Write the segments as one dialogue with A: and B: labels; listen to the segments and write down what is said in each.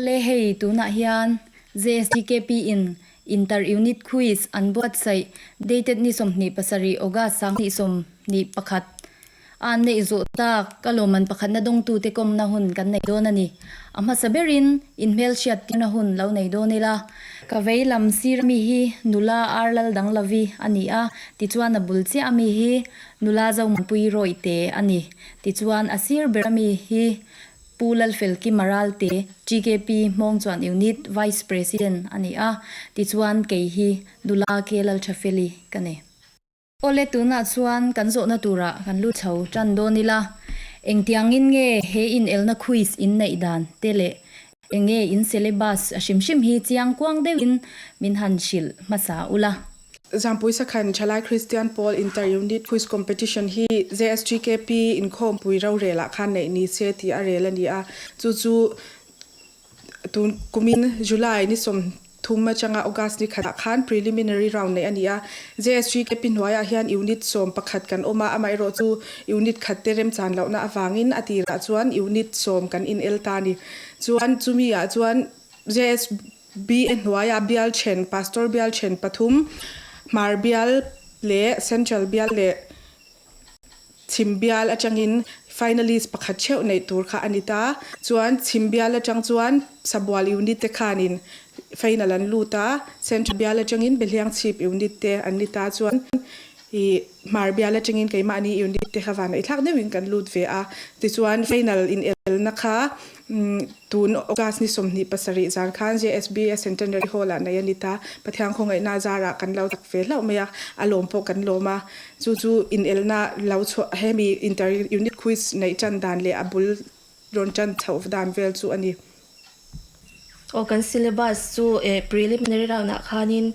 A: Awle hei tunah hian JSTKP in Inter Unit Quiz an buatsaih dated ni 27 August 2021 a an neih zawh tak ka lawmman pakhatna dawngtute kawmna hun kan nei dawn a ni. A hmasa berin inhmelhriat tirna hun lo nei dawn ila. Ka vei lam sir ami hi nula ar lal dang lovi a ni a, tichuan a bul chiah ami hi nula Zomanpui Rawihte a ni. Tichuan a sir ber ami hi Pu Lalfelkima Ralte, TKP Hmawngchuan Unit Vice President a ni a, tichuan kei hi nula K Lalthafeli ka ni. Awle tunah chuan kan zawhna turah kan lut chho tan dawn ila, engtiangin nge he inelna quiz in neih dan te leh enge in syllabus a hrim hrim hi chiang kuang deuhin min han hrilh hmasa ula.
B: Zampui Sakhan Thalai Kristian Pawl Inter Unit Quiz Competition hi JSGKP inkhawmpui rorelah khan neih ni se tih a rel a ni a, chu chu Tun kumin July ni 30 atanga August ni khatah khan preliminary round neih a ni a. JSG KP hnuaiah hian unit 11 kan awm a, amaherawh chu unit khat te remchan lohna avangin a tirah chuan unit 10 kan inel ta a ni. Chuan chumi ah chuan JSBA hnuaiah bial then, Pastor bial then pathum, Hmar bial leh Central bial leh Chhim bial atangin finalist pakhat theuh neih tur kha a ni ta. Chuan chhim bial atang chuan Sabual unit te khanin final an lut a, Central bial atangin Behliangchhip unit te an ni ta. Chuan i Hmar bial atangin keimahni unit te kha van eihthlak deuhin kan lut ve a. Tichuan final inelna kha Tun August ni 27 zan khan JSBA Centenary Hall-ah nei a ni ta. Pathian khawngaihna zarah kan lo tak ve hlauh mai a, a lawm pawh kan lawm a. Chu chu inelna lo chhuah hemi inter unit quiz neih tan dan leh a bul rawn tan chhoh dan vel chu a ni.
C: Aw kan syllabus chu eh preliminary round ah khanin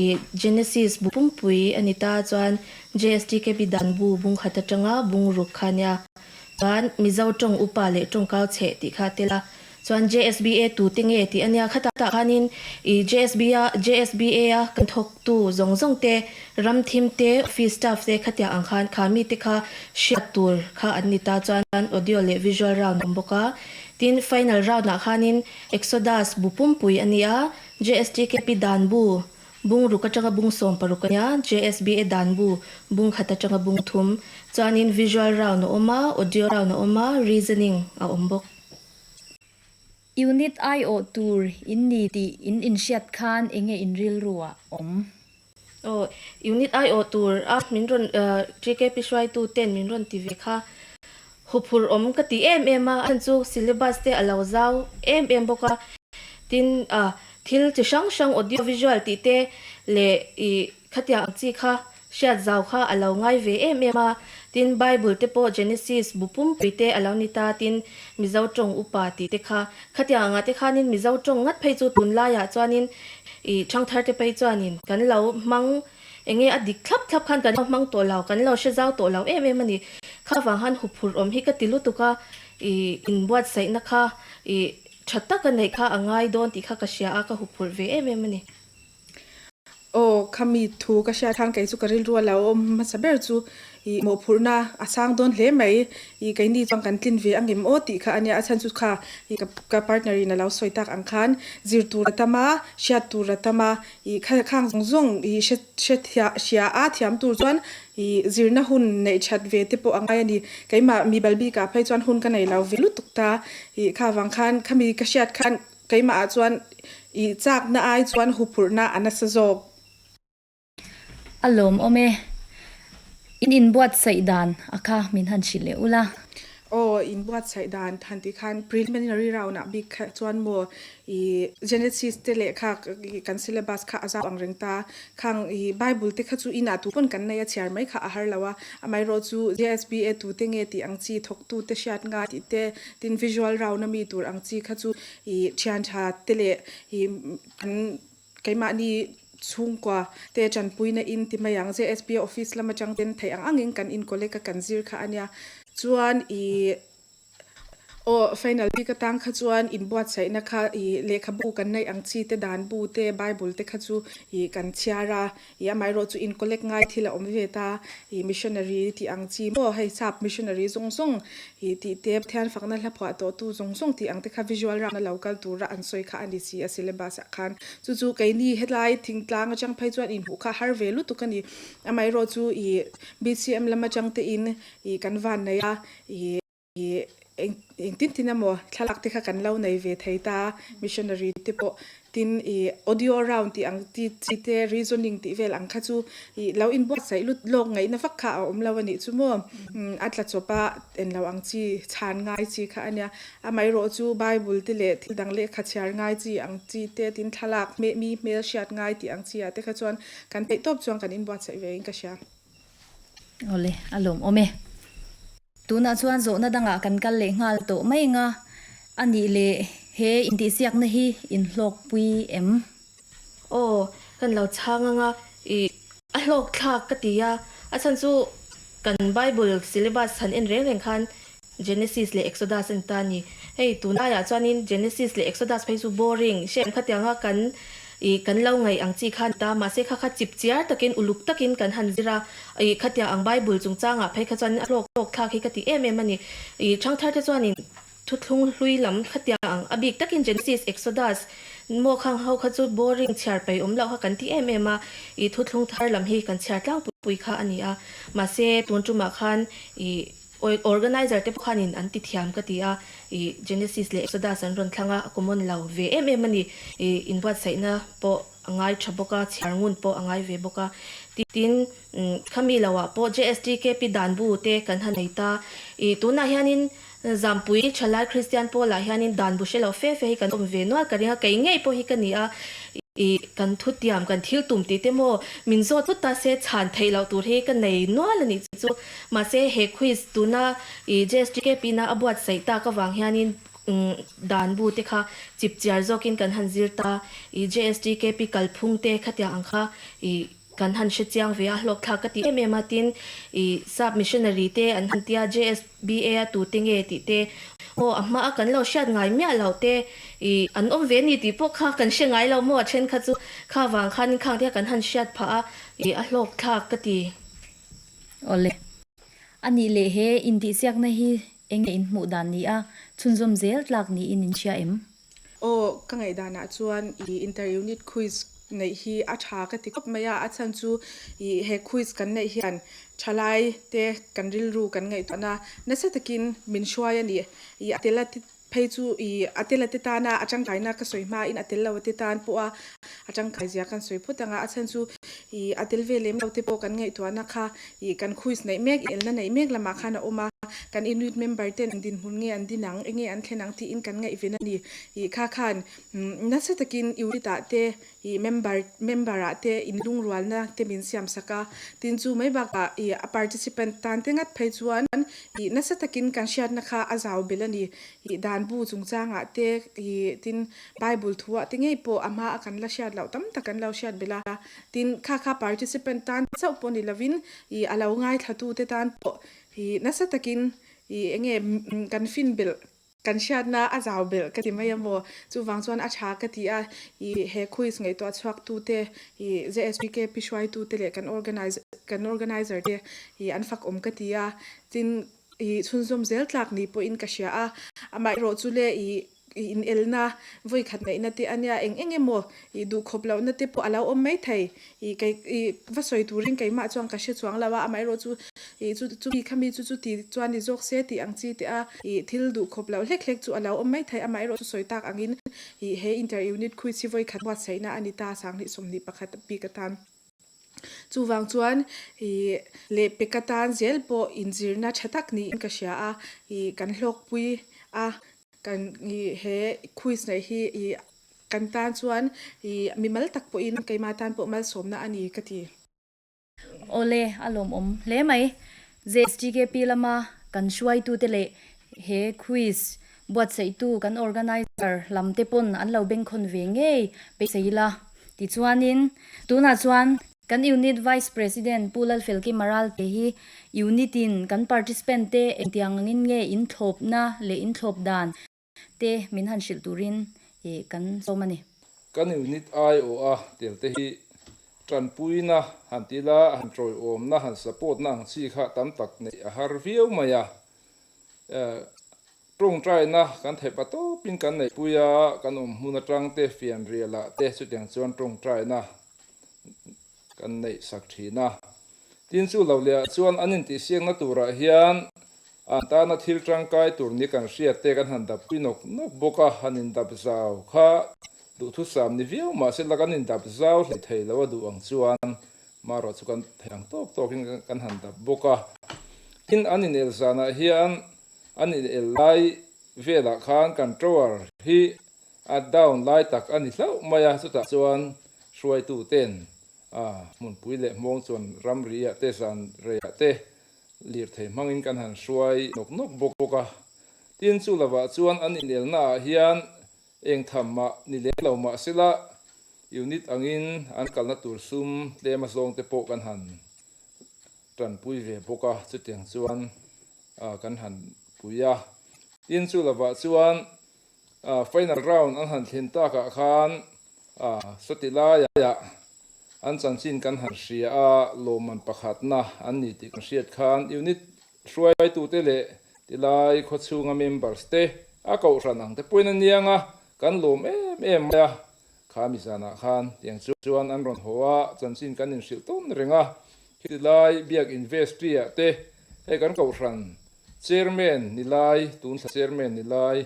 C: ih Genesis bu pumpui a ni ta chuan JSTKB dan bu bung khat atanga bung ruk kha nia. Chuan Mizo tawng upa leh tawngkau chheh tih kha a tel a. Chuan JSBA tute nge tih a nia. Khatah khanin i JSB-a JSBA a kan thawktu zawng zawng te, ram thim te, office staff te khatiang ang khan kha mite kha hriat tur kha an ni ta. Chuan audio leh visual round a awm bawk a. Tin final round ah khanin Exodus bu pumpui a nia, JSTKP dan bu Bung ruk atanga bung 16 a nia, JSBA dan bu bung khat atanga bung thum. Chuanin visual round a awm a, audio round a awm a, reasoning a awm bawk.
A: Unit aiawh tur in ni tih in inhriat khan enge in rilru ah awm?
C: Aw, unit aiawh tur a min rawn TKP hruaitu ten min rawn ti ve kha. Huphurh awm ka ti em em a, a chhan chu syllabus te a lo zau em em bawk a, tin thil chi hrang hrang audio visual tih te leh ih khatiang ang chi kha hriat zau kha a lo ngai ve em em a, tin Bible te pawh Genesis bu pumpui te a lo ni ta, tin Mizo tawng upa tih te kha khatiang angah te khanin Mizo tawng ngat phei chu tunlaiah chuanin ih thangthar te phei chuanin kan lo hmang Enge a dik thlap thlap khan kan lo hmang tawh lo, kan lo hre zau tawh lo em em a ni. Kha vang han huphurh awm hi ka ti lutuk a, ih inbuatsaihna kha ih tha taka neih kha a ngai dawn tih kha ka hria a, ka huphurh ve em em a ni.
B: Aw, khami thu ka hriat khan kei chu ka rilru a lo awm hmasa ber chu ih mawhphurhna a sang dawn hle mai, ih keini chuan kan tlin ve angem aw tih kha a nia, a chhan chu kha ih ka partner in a lo sawi tak ang khan zir tur a tam a, hriat tur a tam a, Ih kha khang zawng zawng ih hre hre thia hria a thiam tur chuan ih zirna hun neih that ve te pawh a ngai a ni. Keimah mi bal bikah phei chuan hun ka nei lo ve lutuk ta. Ih kha vang khan khami ka hriat khan keimah ah chuan ih chakna ai chuan huphurhna a nasa zawk.
A: A lawmawm e. In inbuatsaih dan a kha min han hrilh leh ula.
B: Aw, inbuatsaih dan han tih khan preliminary round ah bik kha chuan maw ih Genesis te leh kha kan syllabus kha a zau ang reng ta. Khang ih Bible te kha chu inah tu pawn kan nei a chhiar mai kha a har lo a. Amaherawh chu JSBA tu te nge tih ang chi thawktu te hriat nga tih te tin visual round a mi tur ang chi kha chu ih thian tha te leh ih kan Keimahni chhungkua te tanpuina in ti mai ang. JSP office lam atang ten theih ang angin kan in collect a kan zir kha a nia. Chuan i Aw, final bik atang kha chuan inbuatsaihna kha ih lehkhabu kan neih ang chi te, dan bu te, Bible te kha chu ih kan chhiar a, ih amaherawh chu in collect ngai thil a awm ve ta, ih missionary tih ang chi maw hei sap missionary zawng zawng ih tih te, Pathian fakna hla phuah tawh tu zawng zawng tih ang te kha visual round a lo kal tura an sawi kha a ni si a syllabus ah khan. Chu chu keini helai thingtlang atang phei chuan inhmuh kha har ve lutuk a ni. Amaherawh chu ih BCM lam atang te in ih kan van nei a, ih. Ih, eng engtin tin emaw thlalak te kha kan lo nei ve thei ta, missionary te pawh tin ih audio round tih ang chi chi te reasoning tih vel ang kha chu ih lo inbuatsaih lut lawk ngaihna vak kha a awm lo a nih chu maw, a tla chawp a en lo ang chi chhan ngai chi kha a nia, amaherawh chu bible te leh thil dang lehkha chhiar ngai chi ang chi te tin thlalak hmeh mi hmel hriat ngai tih ang chi ah te kha chuan kan theih tawp chuan kan inbuatsaih ve in ka hria.
A: Awle, a lawmawm e. Tunah chuan zawhna dangah kan kal leh nghal tawh mai anga, a nih leh he intihsiakna hi inhlawkpui em?
C: Aw, kan lo chhang anga i a hlawk thlak ka ti a, a chhan chu kan Bible syllabus han en reng reng khan Genesis leh Exodus a ni ta a ni. Hei tunlaiah chuanin Genesis leh Exodus phei chu boring hrem khatianga kan ih kan lo ngaih ang chi kha a ni ta. Mahse kha kha chip chiar takin uluk takin kan han zir a, ih khatiang ang Bible chungchangah phei kha chuanin a hlawk hlawk thlak hi ka ti em em a ni. Ih thangthar te chuanin thuthlung hlui lam khatiang ang a bik takin Genesis, Exodus maw khang ho kha chu boring chhiar peih awm loh kha kan ti em em a, ih thuthlung thar lam hi kan chhiar tlangpui kha a ni a. Mahse tun tumah khan ih Organizer te pawh khanin an ti thiam ka ti a, ih Genesis leh Exodus an rawn thlang a, a common lo ve em em a ni. Ih inbuatsaihna pawh a ngai tha bawk a, chhiar ngun pawh a ngai ve bawk a. Tin, khami loah pawh JSTKP dan bu te kan ha nei ta. Ih tunah hianin Zampui Thalai Kristian Pawlah hianin dan bu hre lo fe fe hi kan awm ve nual ka ring a, kei ngei pawh hi ka ni a. I kan thutiam, kan thil tum tih te maw min zawt vut ta se chhan theih loh tur hi ka nei nual a nih chu. Mahse he quiz tuna i JSTKP na a buatsaih tak avang hianin dan bu te kha chip chiar zawkin kan han zir ta. I JSTKP kalphung te khatiang ang kha i kan han hre chiang ve a, hlawkthlak ka ti em em a tin i sap missionary te an han tia JSBA a tute nge tih te aw a hma a kan lo hriat ngai miah lo te i an awm ve ni tih pawh kha kan hre ngai lo maw a then kha chu kha vang khanin khang te kha kan han hriat phah a i a hlawkthlak ka ti.
A: Awle. A nih leh he intihsiakna hi enge in hmuh dan ni a, chhunzawm zel tlak niin in hria em?
B: Aw, ka ngaihdanah chuan i inter-unit quiz neih hi a tha ka ti khawp mai a, a chhan chu i he quiz kan neih hian thalai te kan rilru kan ngaihtuahna nasa takin min hruai a ni. I a tel a phei chu i a tel a te tana a tangkaina ka sawi hmain a tel lo a te tan pawha a tangkai zia kan sawi phawt ang a, a chhan chu i a tel ve lem lo te pawh kan ngaihtuahna kha i kan quiz neih mek, elna neih mek lamah khan a awm a. Kan Inuit member ten an dinhmun nge an din ang, enge an thlen ang tiin kan ngaihven a ni. Ih kha khan nasa takin unit ah te ih member member ah te inlungrualna te min siam sak a. Tin chu mai bakah ih a participant tan te ngat phei chuan ih nasa takin kan hriatna kha a zau belh a ni. Ih dan bu chungchangah te ih tin Bible thu ah te ngei pawh a hma a kan la hriat loh tam tak kan lo hriat belh a. Tin kha kha participant tan chauh pawh ni lovin ih a lo ngaithlatu te tan pawh Hi nasa takin i enge kan fin belh kan hriatna a zau belh ka ti mai a maw? Chuvang chuan a tha ka ti a, i he quiz ngaihtuah chhuak tute i JSPKP hruaitute leh kan organize kan organizer te i an fak awm ka ti a, tin i chhunzawm zel tlak ni pawhin ka hria a, amaherawh chu le i I inelna vawi khat ngaihna te a nia, eng eng emaw i duh khawp lohna te pawh a lo awm mai thei. I kei i va sawi turin keimah chuan ka hre chuang lo a, amaherawh chu i chu chumi khami chu chuti chuan ni zawk se tih ang chi te a i thil duh khawp loh hlek hlek chu a lo awm mai thei. Amaherawh chu sawi tak angin i he inter unit khuichhi vawi khat buatsaihna a ni ta, 2021 bik atan. Chuvang chuan i lehpek atan zel pawh inzirna tha tak niin ka hria a, i kan hlawkpui a. Kan i he quiz neih hi i kan tan chuan i mimal tak pawhin keimah tan pawh malsawmna a ni ka ti.
A: Awle, a lawmawm hle mai. ZGKP lama kan hruaitute leh he quiz buatsaihtu kan organizer lam te pawn an lo bengkhawn ve ngei beisei ila. Tichuanin tunah chuan. Kan Unit Vice President Pu Lalfelki Maralte hi Unit in kan participant te engtiang angin nge in thlawpna leh in thlawp dan te min han hrilh turin kan sawm a ni.
D: Kan unit aiawh a tel te hi tanpuina han ti la, han tawiawmna, han support na ang chi kha tam tak neih a har viau mai a. Tawngtaina kan theih pa tawpin kan neihpui a, kan awm hmun atang te fianrial ah te chutiang chuan tawngtaina kan neih sak thin a. Tin chu lo leh ah chuan an intihsiakna turah hian an tana thil tangkai tur ni kan hriat te kan han dap pui nawk nawk bawk a, han indap zau kha duhthusam ni viau mahse la kan indap zau hlei thei lo a duh ang chuan Marawh chu kan theih ang tawk tawkin kan han dap bawk a. Tin, an inel zanah hian an inel lai velah khan kan tower hi a down lai tak a ni hlauh mai a, chutah chuan hruaitu ten a hmunpui leh hmawng chuan ramri ah te zan reiah te lirthei hmangin kan han hruai nawk nawk bawk a. Tin, chu lovah chuan an inelna ah hian Eng tham mah ni lem lo mah sela, unit angin an kalna tur sum tlem a zawng te pawh kan han tanpui ve bawk a, chutiang chuan kan han pui a. Tin, chu lovah chuan final round an han thlen takah khan sawti laiah an chanchin kan han hria a, lawmman pakhatna an ni tih kan hriat khan unit Hruaitute leh tilai khawchhunga members te a kohhran ang te pawhin a niang a, kan lawm em em mai a, kha mi zanah khan tiang chuan an rawn haw a, chanchin kan inhrilh tawn reng a, khilai biak investry ah te hei kan kohhran chairman ni lai, tun thla chairman ni lai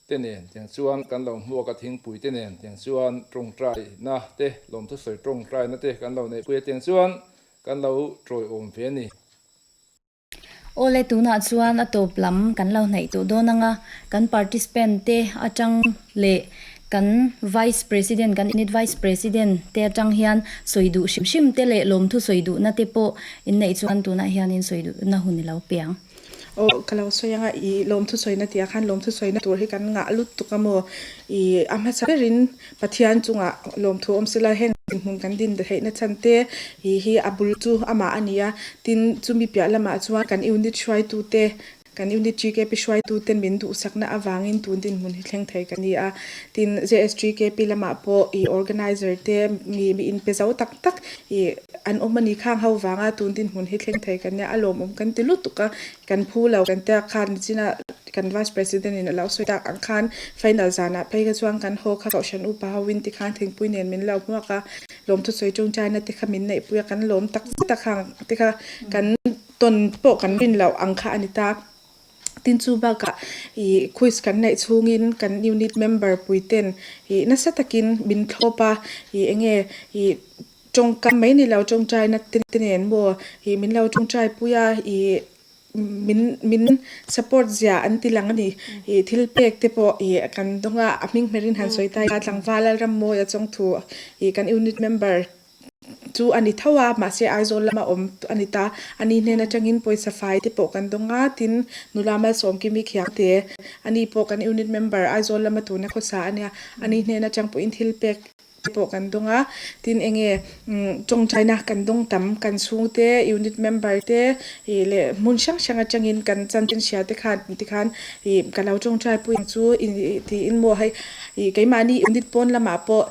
D: te nen tiang chuan kan lo hmuak a, thingpui te nen tiang chuan tawngtai na te, lawmthusawi tawngtai na te kan lo neihpui a, tiang chuan kan lo tawiawm ve a ni.
A: Awle tunah chuan a tawp lam kan lo hnaih tawh dawn ang a, kan participant te atang leh kan Vice President, kan Unit Vice President te atang hian sawi duh hrim hrim te leh lawmthu sawi duhna te pawh inneih chuan tunah hianin sawi duhna hun i lo pe ang.
B: Aw ka lo sawi ang a, i lawmthu sawina tih ah khan lawmthu sawina tur hi kan ngah lutuk a maw? I a hmasa berin Pathian chungah lawmthu awm sela heng dinhmun kan din theihna chhan te i hi a bul chu amah a ni a, tin chumi piah lamah chuan kan unit hruaitute kan unit GKP hruaitute min duhsakna avangin tun dinhmun hi thleng thei ka ni a, tin JSGKP lamah pawh i organizer te mi mi inpe zo tak tak i an awm a ni khang ho vanga tun dinhmun hi thleng thei kan nia a lawmawm kan ti lutuk a, kan phu lo kan tia khan nichina kan vice president in a lo sawi tak ang khan final zanah phei kha chuan kan haw kha kohhran upa ho in tikhan thingpui nen min lo hmuak a, lawmthu sawi tawngtaina te kha min neihpui a kan lawm tak zet a khang te kha kan tawn pawh kan rin loh ang kha a ni ta. Tin chu bakah ih quiz kan neih chhungin kan unit member pui ten ih nasa takin min thlawp a, ih enge ih tawngkam mai ni lo tawngtaina te nen maw ih min lo tawngtai pui a ih min min support zia an ti lang a ni. Ih thil pek te pawh ih kan dawng a, a hming hmerin han sawi ta a tlangval Lalrammawi a chawngthu ih kan unit member Chu a ni tho a, mahse Aizawl lama awm a ni ta. Ani hnen atangin pawisa fai te pawh kan dawng a, tin nula Malsawmkimi khiang te, ani pawh kan unit member Aizawl lama tuna khawsa a nia, ani hnen atang pawhin thil pek te pawh kan dawng a, tin enge tawngtaina kan dawng tam, kan chhungte unit member te ih leh hmun hrang hrang atangin kan chanchin hria te khan tikhan ih ka lo tawngtai pui ang chu tiin maw hei ih keimahni unit pawn lamah pawh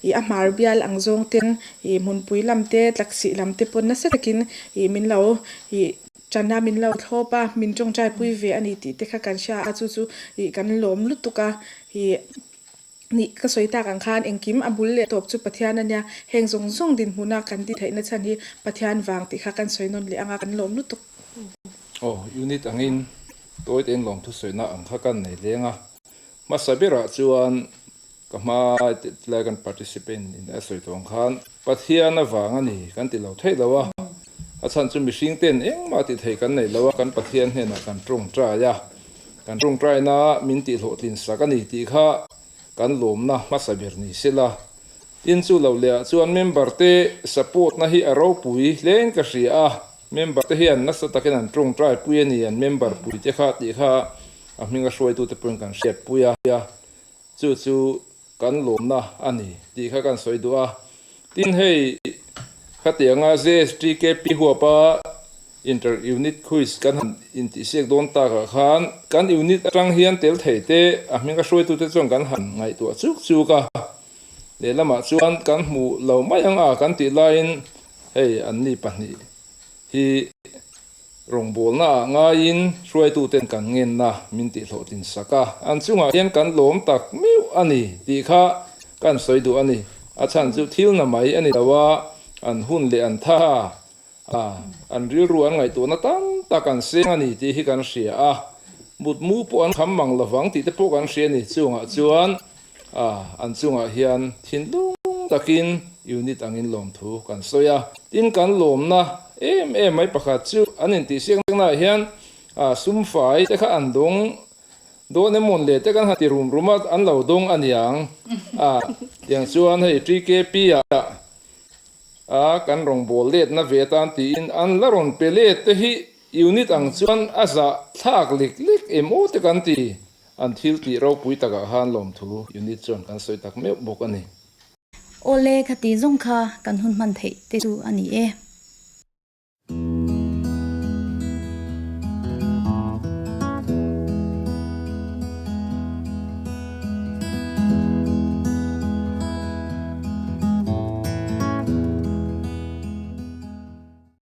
B: Ih a hmar bial ang zawng ten ih hmunpui lam te tlaksih lam te pawn nasa takin ih min lo ih tana min lo thlawp a, min tawngtai pui ve a ni tih te kha kan hria a, chu chu ih kan lawm lutuk a, ih nih ka sawi tak ang khan engkim a bul leh tawp chu Pathian a nia, heng zawng zawng dinhmuna kan ti theihna chhan hi Pathian vang tih kha kan sawi nawn leh ang a, kan lawm lutuk.
D: Aw, unit angin tawi tein lawmthu sawina ang kha kan nei leng a, hmasa berah chuan Ka hma tilai kan participant in a sawi tawh ang khan Pathian avang a ni kan ti lo theih lo a, a chhan chu mihring ten engmah tih theih kan nei lo a, kan Pathian hnenah kan tawngtai a, kan tawngtaina min tih hlawhtlin sak a ni tih kha kan lawmna hmasa ber ni sela. Tin chu lo leh ah chuan member te support na hi a ropui hlein ka hria a, member te hian nasa takin an tawngtai pui a ni an member pui te kha tih kha a hminga hruaitu te pawhin kan hriatpui a. Chu chu kan lawmna a ni tih kha kan sawi duh a. Tin hei kha Khatianga JSTKP huapa Inter Unit Quiz kan han intihsiak dawn takah khan kan unit atang hian tel thei te a hminga hruaitute chuan kan han ngaihtuah chuk chuk a. Lehlamah chuan kan hmuh lo mai ang a kan tih laiin hei anni pahnih hi rawngbawlna ah ngaiin hruaituten kan ngenna min tihhlawhtlin sak a, an chungah hian kan lawm tak meuh a ni tih kha kan sawi duh a ni. A chhan chu thil na mai a ni lo a, an hun leh an tha a, an rilru an ngaihtuahna tam tak an seng a ni tih hi kan hria a, mutmu pawh an kham mang lovang tih te pawh kan hria a ni. Chungah chuan a, an chungah hian thinlung takin unit angin lawmthu kan sawi a. Tin, kan lawmna em em mai pakhat chu an intihsiaknaah hian a sumfai te kha an dawng dawn emawn le te kan han ti rum rum a, an lo dawng a niang a. Tiang chuan hei TKP ah a kan rawngbâwl letna ve atan tiin an la rawn pe let te hi unit ang chuan a zah thlak lek lek em aw te kan ti. An thil tih ropui takah khan lawmthu unit chuan kan sawi tak meuh bawk a ni.
A: Awle khati zawng kha kan hun hman theih te chu a ni e.